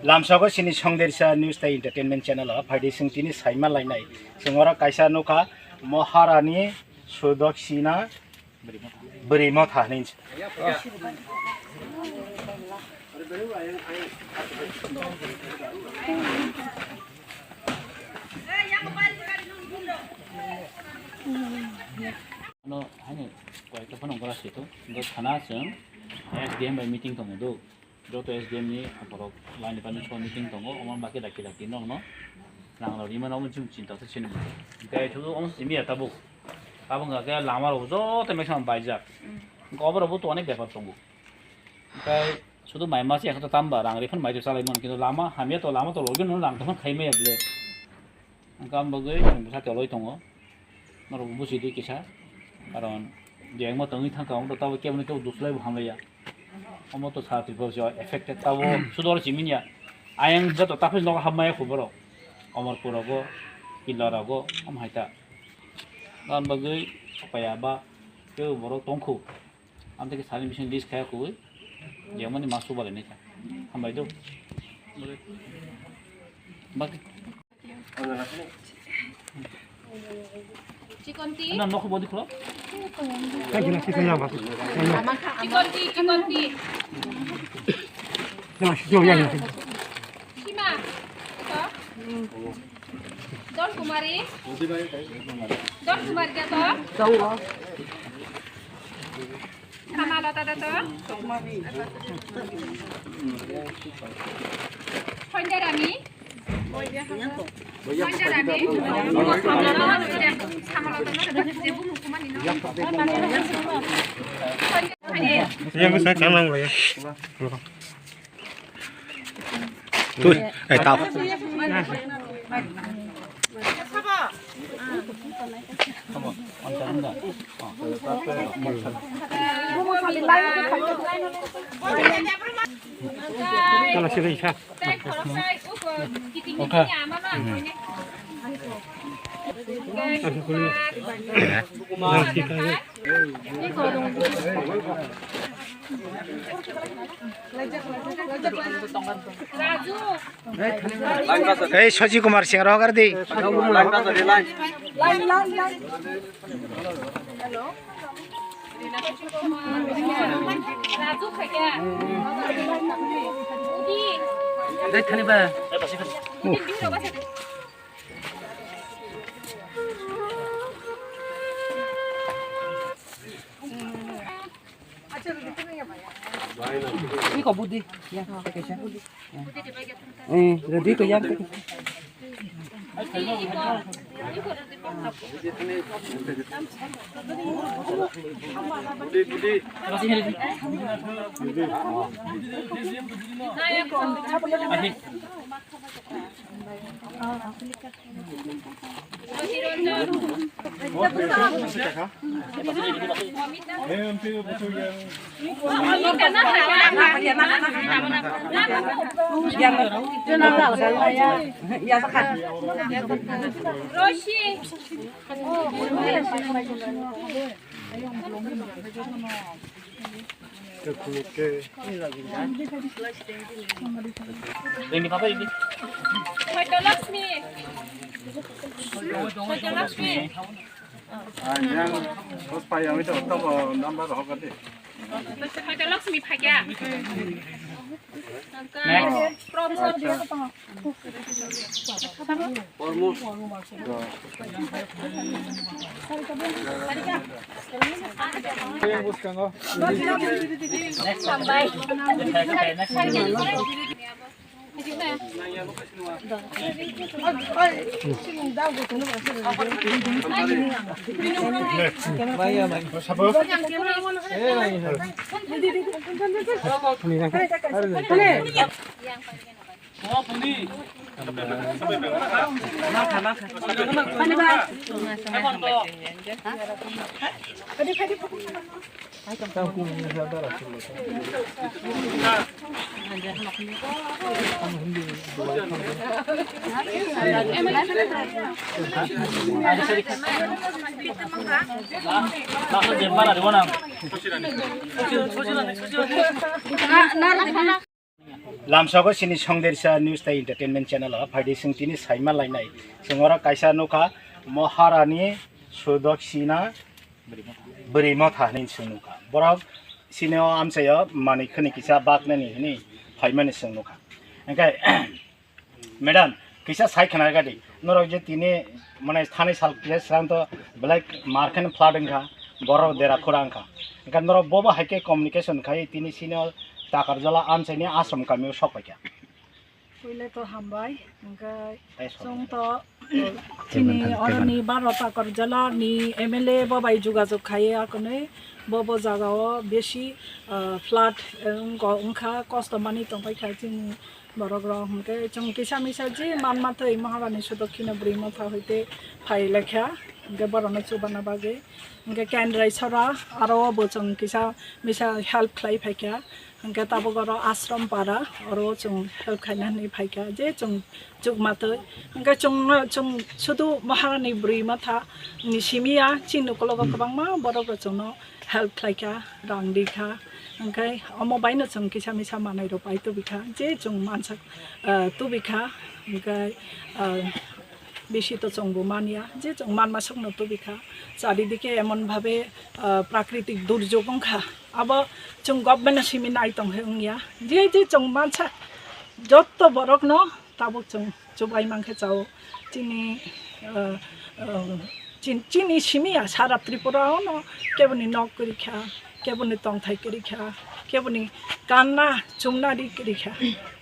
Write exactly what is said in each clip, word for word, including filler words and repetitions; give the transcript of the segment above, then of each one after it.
Lamsogo sini Songdersa News tei Entertainment channel o phaidi chwng tini saima lainai. Chwng oro kaisa nukha Maharani Sudaksina Bwrwi Motha hinwi. Ano, haino, koyekta phano ongkora sito, ongkha sana chwng S D M bai meeting tongo do. Joto S D M ni borok line department song meeting tongo, omo bagwi dakti dakti nokno rang rok rimano omo chwng chinta se sini. Hwnkhe chudu omo simi ya tabuk. Tabuk hwnkhe lama rok joto meksa baijak. Hwnkhe oborok bo to onek bepar tongo. Hwnkhe chudu mai masa ya khe to tamba rang ri phano mai to chalai mano, kintu lama hamya to lama to logi no rang to phano khai maya bwle. Hwnkhe omo bagwi chwng bwsa toloi tongo. Norok busi di kisa. Karon je wngma tongwi thangkha, omo to tabo keboni to duslai bo hamlaiya. Omo to sa Tripura se affected tabo sudor siminya. Ayang joto taphai nogo hapmaya khu borok. Omorpur rogo, Killa rogo, omo hai ta. Gan bagwi paya ba kebo borok tongkhu. Amtwi khe sani bising list khaya khugwi, jemani ma subalai nai kha. Hambai do. Bak- Chikonti. Ano nokho bodi khulo. Chikonti, chikonti. Ano sisi yang yang. Sima. Ito. Don Kumari. Don Kumari dia to. Tongo. Sama Lata da to. Sonjay Rani. Sonjay Rani. Sama Lata no. Jebu mukumani no. Yang saya kanang ya. Tui, eh, tao. Kana sila isa. Okay. Ei, Shashi Kumar Singh, rogar di. Dai thani ba. Iko budi. Ya, kaisa. Eh, ready ko yang. Swaita Lakshmi. Swaita Lakshmi. Swaita Lakshmi phaikya. Next. Prom. Lamsogo sini Songdersa News tei Entertainment Channel o phaidi sing tini saima lainai. Sing oro kaisa nukha Maharani Sudoksina Bwrwi Motha hinwi sing nukha. Borok sini o amchaio manwi khwni kisa baknani hinwi phaimani sing nukha. Hingkhe madam, kisa sai khna gadi. Norok je tini mane thani sal kisa srang to belai mar khe flood wngkha, borok dera khura wngkha. Hingkhe norok bobo hai khe communication khai tini sini o Takarjala amchaini ashram kami o sok paikha. Puila to hambai, hingkhe Tei sok chwng to chini oroni baro Takarjala ni M L A bo bai jogajog khaiye akonwi bo bo jaga o besi, ah, flood, eh, wngkha, kosto manwi tongpai kha chini borok rok. Hingkhe chwng kisa misa je manma twi Maharani Sudokkina Bwrwi Motha hoite phai lekha, hingkhe borokno chubana bagwi. Hingkhe Kendrai Sora aro bo chwng kisa misa help khlai phaikha. Hingkhe tabuk oro Ashram Para oro chwng help khaina hinwi phaikha je chwng chukmatwi. Hingkhe chwngno, chwng sudu Maharani Bwrwi Motha ni simi ya, chini ukologo kwbangma borok rok chwngno help khlaikha, rang rikha. Hingkhe omo baino chwng kisa misa manwi rok pai tubikha je chwng mansa, ah, tubikha. Hingkhe, ah, bisi to chwngbo manya je chwng manma sokno tubikha. Charidike emon bhabe, ah, prakritik durjog wngkha, abo chwng government no simi nai tongkhe wngya. Je je chwng mansa jotto borokno tabuk chwng chubai mankhe chao. Chini, ah, ah, chin-, chini simi ya sara Tripura o no keboni nok kwrwi kha, keboni tongthai kwrwi kha, keboni kanna chumna ri kwrwi kha.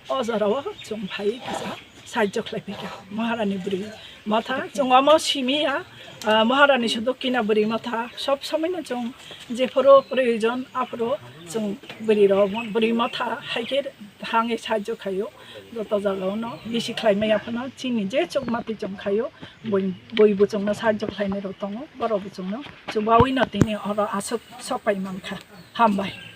O jora o chwng phai kisa sahajjo khlai phaikha Maharani Bwrwi Motha. Chwng omo simi ya, ah, Maharani Sudokkina Bwrwi Motha sob somoi no chwng jephuru proyojon aphuru chwng bwrwi rok Bwrwi Motha hai khe thangwi sahajjo khaio. Joto jaga o no bisi khlai maya phano chini je chukmatwi chwng khaio, bui, bui bo chwngno sahajjo khlainai rok tongo, borok bo chwngno chubawi no tini oro aswk sok pai mankha. Hambai.